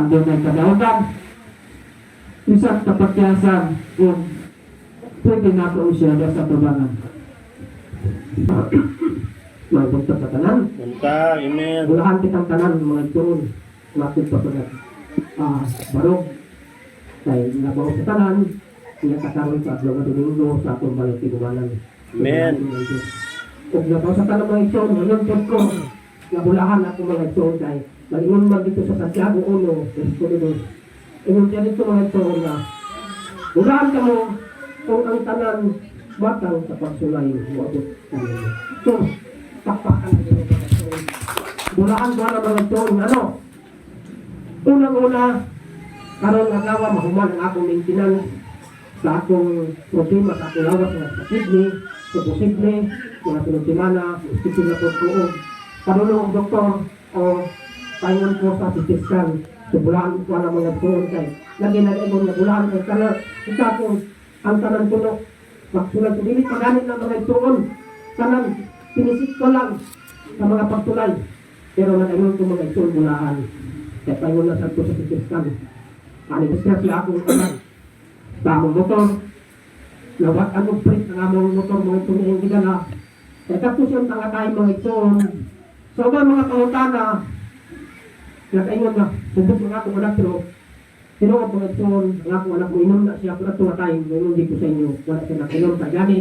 Dunay kadaugan, bisan kapatyasan kung pwede nato siya sa tubangan. May buntag sa tanan. Buntag, amen. Bulahan kitang tanan, mga igsoon. Matod pa sa barog. Kay nabaw sa tanan, iya kakaroon sa adlaw nga Domingo sa atong balay tigumanan. Amen. Ug nabaw sa tanan, mga igsoon, ngayon pod ko nabulahan ako, mga igsoon, kay maingon man dito sa Santiago 1, versikulo 2. Ingon siya dito, mga igsoon, nga bulahan kamo kung ang tanan matang sa pagsulay moabot kanimo. So, pakpakan na Ginoo, mga igsoon. Bulahan ko na, mga igsoon, ano? Unang-una, karon adlaw mahuman ang akong maintenance sa akong problema sa akong lawas nga sa kidney. So posible, mga sunod semana, schedule na po ko og padulong og doktor o paingon ko sa CT scan. So bulahan ko na, mga igsoon, kay lagi na ingon nga bulahan kay kana ika kung ang tanan kuno magsulay. So dili pa ganit na, mga igsoon, tanan pinisik ko lang sa mga pagtulay. Pero nag-ingon ko, mga igsoon, bulahan. Kaya paingon na sa ko sa CT scan. Ani siya akong anak sa among motor. Nawat ang brake ang among motor, mga igsoon, yung gidala. Kaya tapos yung tangatay, mga igsoon. So ba mga pangutana, nakaingon na, subok ng akong anak, pero tinuod, mga igsoon, ang akong anak mo inom na siya, pero ato nga time, ngayon dito sa inyo, wala siya nakinom sa gani.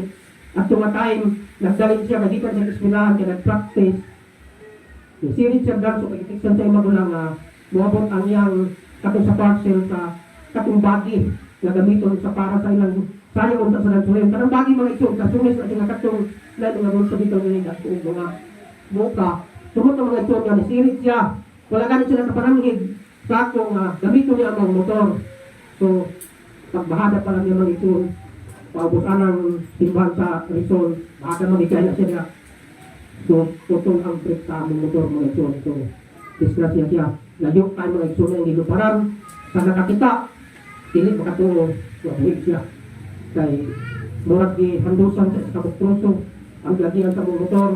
Ato nga time, nagdalin siya, nagikan sa eskwelahan, kaya nag-practice. Yung sirit siya dance, so kaya sa magulang nga, muabot ang iyang katong sa parcel sa katong bagi nga gamiton sa para sa ilang sayo unta sa dance. Kanang bagi, mga igsoon, kasunis na sila katong lain mga bulsa dito ni dagko mga muka. Sumot ang mga igsoon nga nisirit siya. Wala gani sila kaparanghig sa akong gamiton niya ang mga motor. So, pagbahada pa lang niya, mga igsoon, paubos anang simbahan sa Rizal, bahada magigay na siya. So, putol ang brake sa among motor, mga igsoon. So, disgrasya siya. Layo kayo, mga igsoon, ang giluparan. Sa nakakita, dili makatuo, mabuhi siya. Kay, murag gi handusan sa kabuktroso, ang lagian sa among motor,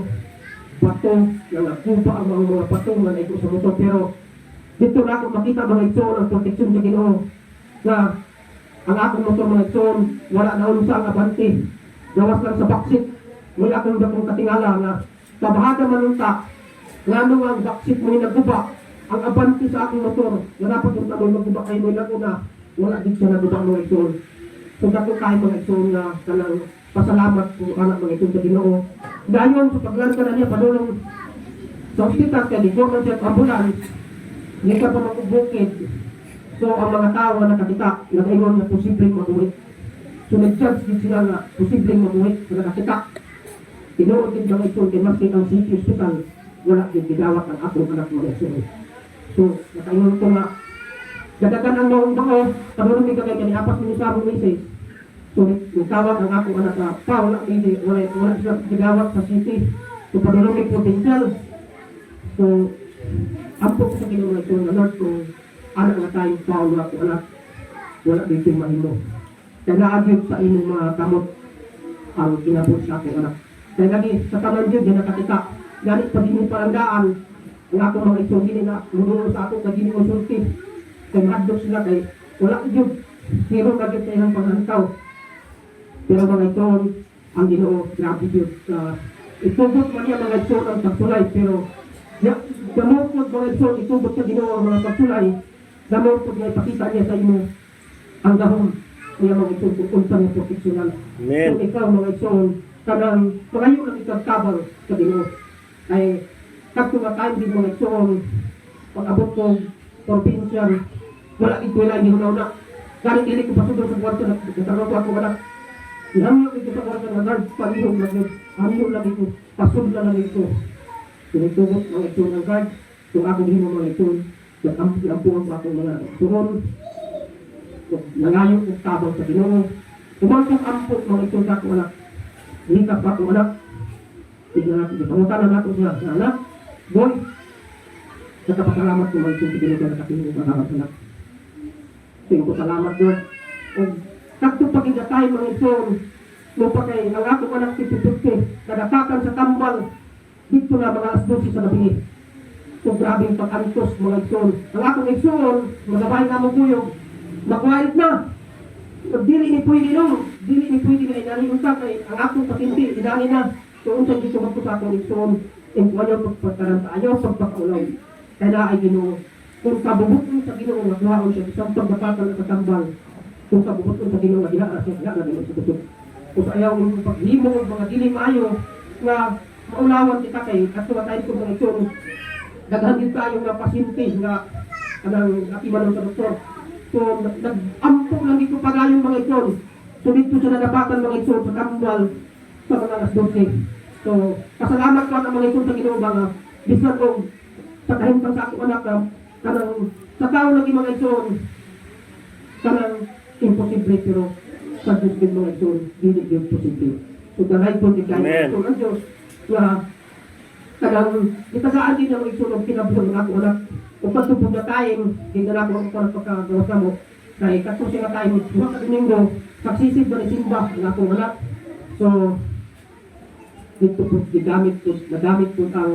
bato, nga nagkuba ang mga bato nga naigo sa motor. Pero, dito na ako makita, mga igsoon, ang proteksyon sa Ginoo na ang akong motor, mga igsoon, wala na unsa ang abante. Gawas lang sa backseat. Muli akong dakong katingala nga pabahada man unta ngano ang backseat mo naguba, ang abante sa akong motor nga dapat unta mo maguba kay mo lang una, wala din siya naguba, mga igsoon. So dako kay, mga igsoon, nga kanang pasalamat ko anak, mga igsoon, sa Ginoo. Dayon sa paglanta na niya padulong sa ospital kay before man siya sa ambulance, hindi ka pa makubukid. So ang mga tao nga nakakita, nag-ingon na posibleng mabuhi. So nag-judge din sila nga posibleng mabuhi sa nakakita. Tinuod din, mga igsoon, kay maski ang city hospital, wala din gidawat ang akong anak, mga igsoon. So nakaingon ko nga dadagan ang maong bao, karon mi kay kani apas mi sa among misis. So nitawag ang akong anak na pa wala hindi wala wala sila gidawat sa city. So padulong mi provincial. So ampo ko sa Ginoo, mga igsoon, nga Lord, kung anak nga tayo Paulo ako anak, wala dito mahimo. Kaya naagyo sa imong mga kamot ang kinabot sa akong anak. Kaya lagi sa tanan gyud di nakakita. Gani pag imong parandaan ang akong mga igsoon dili na muduol sa ako kay dili mo sulti. Kay mahadlok sila kay wala gyud zero na gyud sa ilang panghantaw. Pero, mga igsoon, ang Ginoo grabe gyud sa itugot man niya, mga igsoon, ang pagsulay, pero ya, damo pod, mga igsoon, itugot sa Ginoo ang mga pagsulay, damo pod nga ipakita niya sa imo ang gahom niya, mga igsoon, kung unsa nga proteksyonan. Amen. Kung ikaw, mga igsoon, kanang pangayo lang ikagtabang sa Ginoo. Ay kadto nga time din, mga igsoon, pag abot ko provincial, wala gid ko ila gihuna-huna. Gani dili ko pasudlo sa kwarto, nagtanong ko ako anak. Ihangyo ito sa kwarto nga, "Lord, palihog lang yun. Hangyo lang ito, pasudla lang ito." Tinitugot, mga igsoon, ang guard. Kung ako himo, mga igsoon, nag-ampuan ko akong mga igsoon. Nangayo og tabang sa Ginoo. Umangkong ampot, mga igsoon, sa akong anak. Hikap pa akong anak. Tignan natin, pangutan na nato siya, na anak, boy, nakapasalamat ko, mga igsoon, sa Ginoo na nakatingin ang akong anak. Tingin ko salamat, Lord. Ug kadto pa kita tayo, mga igsoon, mo pa kay ang akong anak si Pipipte, kadatakan sa tambal, dito na mga alas 12 sa gabi. So grabing pag-antos, mga igsoon. Ang akong igsoon, magabahin na mo kuyog, makuhalit na. So, dili ni pwede no, dili ni pwede nga inani unta kay ang akong pasyente inani na. So unsa gito ko sa akong igsoon, in ayaw pagpataranta, ayaw pagpakaulaw. Kaya na ay Ginoo. Kung kabubuton sa Ginoo nga kuhaon siya bisan pagdapatan at katambal. Kung kabubuton sa Ginoo nga ginaa siya, ginaa na Ginoo sa kusog. Kung sa ayaw imong paghimo og mga dili maayo nga maulawan kita kay ato nga time ko, mga igsoon, daghan gid tayo nga pasyente nga kanang atiman sa doktor. So nag-ampo lang dito pagayon, mga igsoon. So dito sa nadapatan, mga igsoon, sa tambal sa mga alas 12. So pasalamat ko ang mga igsoon sa Ginoo ba nga bisan og sa kahimtang sa akong anak na kanang sa tao lagi, mga igsoon, kanang imposible, pero sa Diyos din, mga igsoon, dili gyud posible. So dalay po ni kayo Amen. ang Diyos nga kanang itagaan din ang igsoon og kinabuhi ng akong anak. Ug pagtubog na time, gindala ko ang para pagkagawas na mo. Kay kato siya nga time, duha ka Domingo, saksisid ba ni simba ang akong anak. So, dito po, gigamit po, nagamit po ang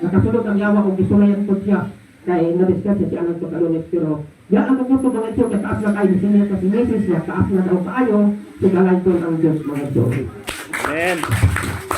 nakasulod ang yawa kung gisulayan po siya kay na-discuss siya siya ang pag-alunis, pero yan ang kukuto, mga ito, kay taas na kayo senior kasi misis niya taas na daw kaayo. Sigalay po ang Diyos, mga ito. Amen.